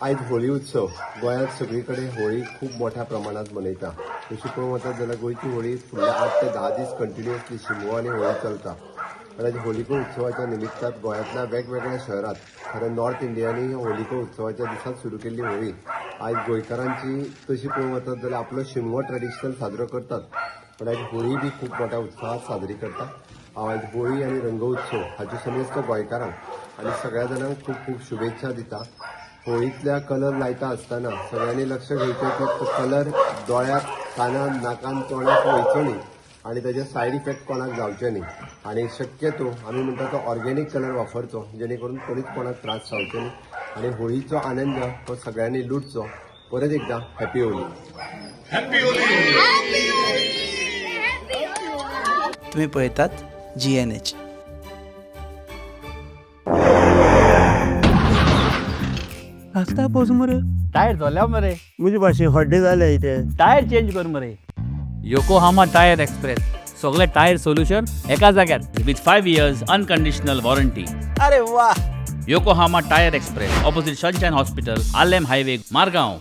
आयज होळी उत्सव गोंयांत सगळी कडेन होळी खूब मोठ्या प्रमाणात मनयता. तशी पळोवंक वचत जाल्यार गोंयची होळी फुडले 8 ते 10 दीस कंटिन्युअसली शिगमो आनी होळी चलता. आनी आयज होलिको उत्सवाच्या निमित्तान गोंयांतल्या वेगवेगळ्या शहरात, खरें नॉर्थ इंडियांनी होलिको उत्सवाच्या दिसात सुरू केल्ली होळी आयज गोंयकारांची तशी पळोवंक वचत जाल्यार आपलो शिगमो ट्रेडिशनल साजरो करतात, पण आयज होळी बी खूब मोठ्या उत्साहात साजरी करता. हांव आयज होळी आनी रंगोत्सव हाच्यो समेस्त गोंयकारांक आनी सगळ्या जाणांक खूब खूब शुभेच्छा दिता. होळीतल्या कलर लायता आसतना सगळ्यांनी लक्ष घेवचें की तो कलर दोळ्याक, कानान, नाकान, तोंडाक वयचो न्ही आनी ताजे सायड इफेक्ट कोणाक जावचे न्ही. आनी शक्यतो आमी म्हणटा तो ऑर्गेनीक कलर वापरचो, जेणे करून कोणीच कोणाक त्रास जावचे न्ही आनी होळीचो आनंद हो सगळ्यांनी लुटचो. परत एकदा हॅपी होळी. तुम्ही पळयतात जीएनएच. रस्ता पोस मरे. टायर जोल्या मरे. म्हजे भाशेन हड्डे जाले इथे. टायर चेंज कर मरे. योकोहामा टायर एक्सप्रेस, सगळे टायर सोल्युशन एका जाग्यार with 5 years unconditional warranty. अरे वा. Yokohama tyre express, opposite Sunshine hospital, Arlem highway, Margao.